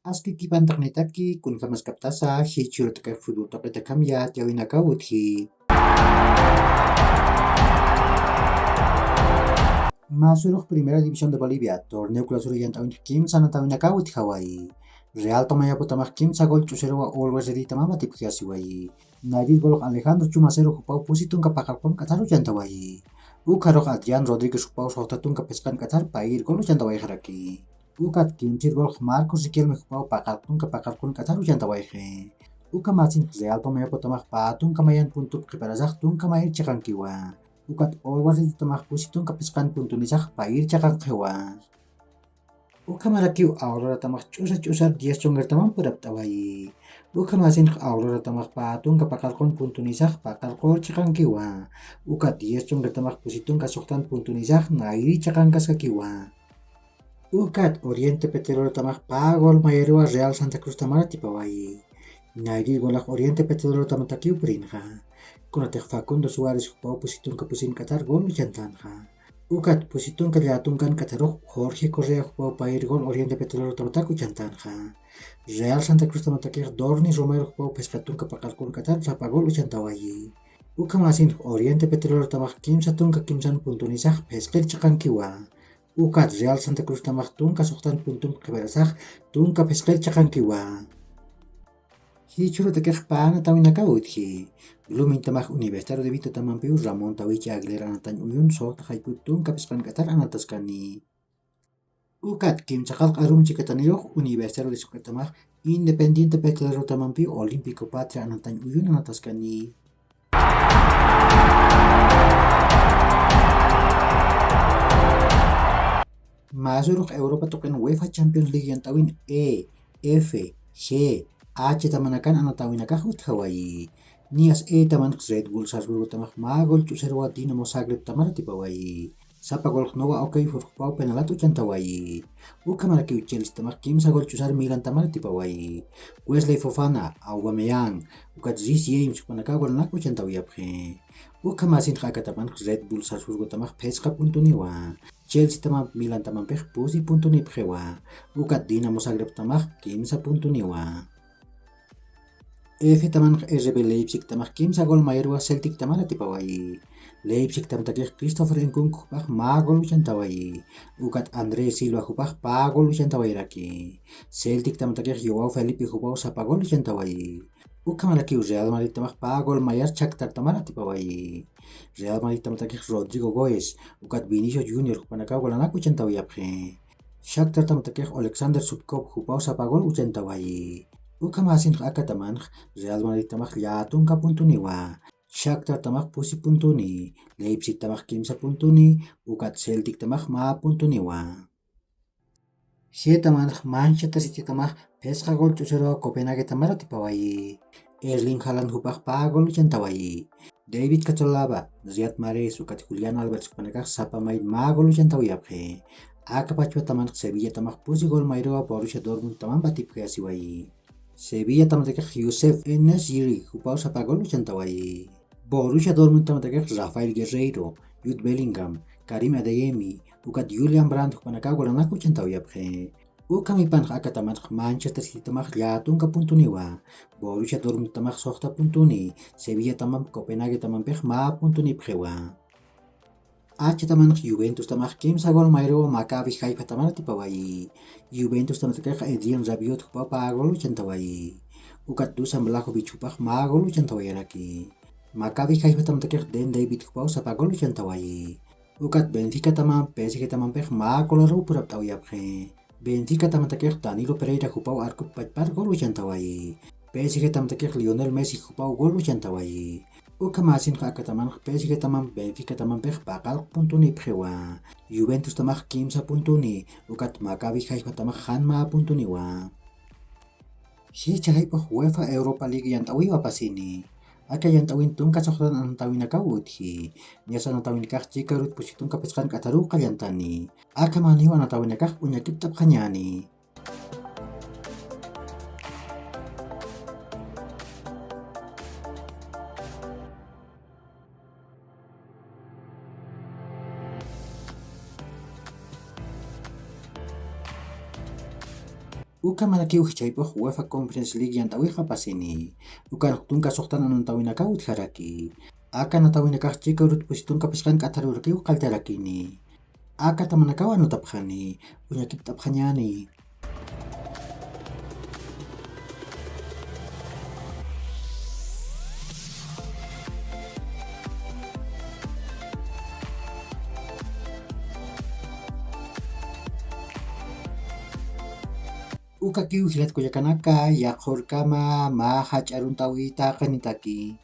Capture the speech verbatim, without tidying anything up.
Aski kipantaqnitaki, kunjamaskaptasa, jichhürut'aki futbol tuqitakamya, yawinakaw utji. Masurux Primera División de Bolivia, torneo clausura yant'awinx kimsa anatawinakaw utjawayi. Real Tomayapo tamax kimsa gol ch'usiruwa Always Ready tamam atipjasiwayi. Nayrir golx Alejandro Chumacero jupaw pusi tunka paqalqun k'atharu chantawayi. Ukharux Adrián Rodríguez jupaw suxta tunka phisqan k'athar payir gol uchantawayxaraki. Ukat kimsir golx Marcos Riquelme jupaw paqalq tunka paqalqun k'atharu chantawayxi. Uka masinx Real Tomayapo tamax pä tunka mayan puntup qhiparasax tunka mayir chiqankiwa. Ukat Always Ready tamax pusi tunka phisqan puntunisax payir chiqankiwa. Ukhamarakiw Aurora tamax ch'usa ch'usar diez chunkartamam purapt'awayi. Ukhamasinx Aurora tamax pä tunka paqalqun puntunisax paqalqur chiqankiwa. Ukat diez chunkartamax pusi tunka suxtan puntunisax nayri chiqankaskakiwa. Ukat Oriente Petrolero tamax pä gol mayaruwa Real Santa Cruz tamar atipawayi. Nayri golax Oriente Petrolero tamatakiw purinxa. Kunatix Facundo Suárez jupaw pusi tunka pusin k'athar gol uchantanxa. Ukat pusi tunka llätunkan k'atharux Jorge Correa jupaw payir gol Oriente Petrolero tamatak uchantanxa. Real Santa Cruz tamatakix Dorni Romero jupaw phisqa tunka paqalqun k'athar sapa gol uchantawayi. Ukhamasinx Oriente Petrolero tamax kimsa tunka kimsan puntunisax phisqir chiqankiwa. Ukat Real Santa Cruz tamax tunka suxtan puntum qhiparasax tunka phisqir chiqankiwa. Jichhürutakix pä anatawinakaw utji. Blooming tamax Universitario de Vitotamampiw Ramón Tawichi Aguilera anatañ uyun suxta jayp'ut tunka phisqan k'athar anataskani. Ukat kimsa qalq arum chikatanirux Universitario de Sucre tamax Independiente Petrolero tamampiw Olímpico Patria anatañ uyun anataskani. Masurux Europa tuqin UEFA Champions League yant'awin E, F, G, H tamanakan anatawinakax utjawayi. Niyas E tamanx Red Bull Salzburgo tamax mä gol ch'usiruwa Dinamo Zagreb tamar atipawayi. Sapa golx Noah Okafor jupaw penalat uchantawayi. Ukhamarakiw Chelsea tamax kimsa gol ch'usar Milan tamar atipawayi. Wesley Fofana, Aubameyang, ukat Reece James jupanakaw golanak uchantawayapxi. Ukhamasinx aka tamanx Red Bull Salzburgo tamax phisqa puntuniwa. Chelsea tamamp Milan tamampix pusi puntunipxiwa. Ukat Dinamo Zagreb tamax kimsa puntuniwa. F tamanx R B Leipzig tamax kimsa gol mayarwa Celtic tamar atipawayi. Leipzig tamatakix Christopher Nkunku jupax mä gol uchantawayi. Ukat André Silva jupax pä gol uchantawayraki. Celtic tamatakix Joao Felipe jupaw sapa gol uchantawayi. Ukhamarakiw Real Madrid tamax pä gol mayar Shakhtar tamar atipawayi. Real Madrid tamatakix Rodrigo Goes, ukat Vinicius Junior jupanakaw golanak uchantawayapxi. Shakhtar tamatakix Oleksandr Subkov jupaw sapa gol uchantawayi. Ukhamasinx aka tamanx Real Madrid tamax llätunka puntuniwa. Shakhtar tamax pusi puntuni, Leipzig tamax kimsa puntuni, ukat Celtic tamax mä puntuniwa. G tamanx Manchester City tamax phisqa gol ch'usiruwa Copenhague tamar atipawayi. Erling Haaland jupax pä gol uchantawayi. David Cazorla, Riyad Mahrez, ukat Julián Álvarez jupanakax sapa mayar mä gol uchantawayapxi. Aka pachwa tamanx Sevilla tamax pusi gol mayruwa Borussia Dortmund tamamp atipjasiwayi. Sevilla tamatakix Youssef En-Nesyri jupaw sapa gol uchantawayi. Borussia Dortmund tamatakix Rafael Guerreiro, Jude Bellingham, Karim Adeyemi, ukat Julian Brandt jupanakaw golanak uchantawayapxi. Ukhamipanx aka tamanx Manchester City tamax llätunka puntuniwa. Borussia Dortmund tamax suxta puntuni, Sevilla tamamp Copenhague tamampix mä puntunipxiwa. H tamanx Juventus tamax kimsa gol mayruwa Maccabi Haifa tamar atipawayi. Juventus tamatakix Adrien Rabiot jupaw pä gol uchantawayi. Ukat Dusan Vlahovic jupax mä gol uchantawayaraki. Maccabi Haifa tamatakix Den David jupaw sapa gol uchantawayi. Ukat Benfica tamamp P S G tamampix mä golaruw purapt'awayapxi. Benfica tamatakix Danilo Pereira jupaw arkup pachpar gol uchantawayi. P S G tamatakix Lionel Messi jupaw gol uchantawayi. Ukhamasinx aka tamanx P S G tamamp Benfica tamampix paqalq puntunipxiwa. Juventus tamax kimsa puntuni, ukat Maccabi Haifa tamax jan mä puntuniwa. Jichha jayp'ux UEFA Europa League yant'awiw apasini. Aka yant'awin tunka suxtan anatawinakaw utji. Niyas anatawinakax chika arut pusi tunka phisqan k'atharuw qallantani. Akhamaniw anatawinakax uñakipt'apxañäni. Uka marakiw jichhaypux UEFA Conference League yant'awixa pasini. Ukan tunka suxtan anuntawinakaw utjaraki. Aka natawinakax chika urutpusi tunka phisqan k'atharurakiw qalltarakini. Aka tamanakaw anutapxani, uñakipt'apxañani. Ukakiw jilat kullakanaka, yaqhurkama mä jach'aruntawita qinitaki.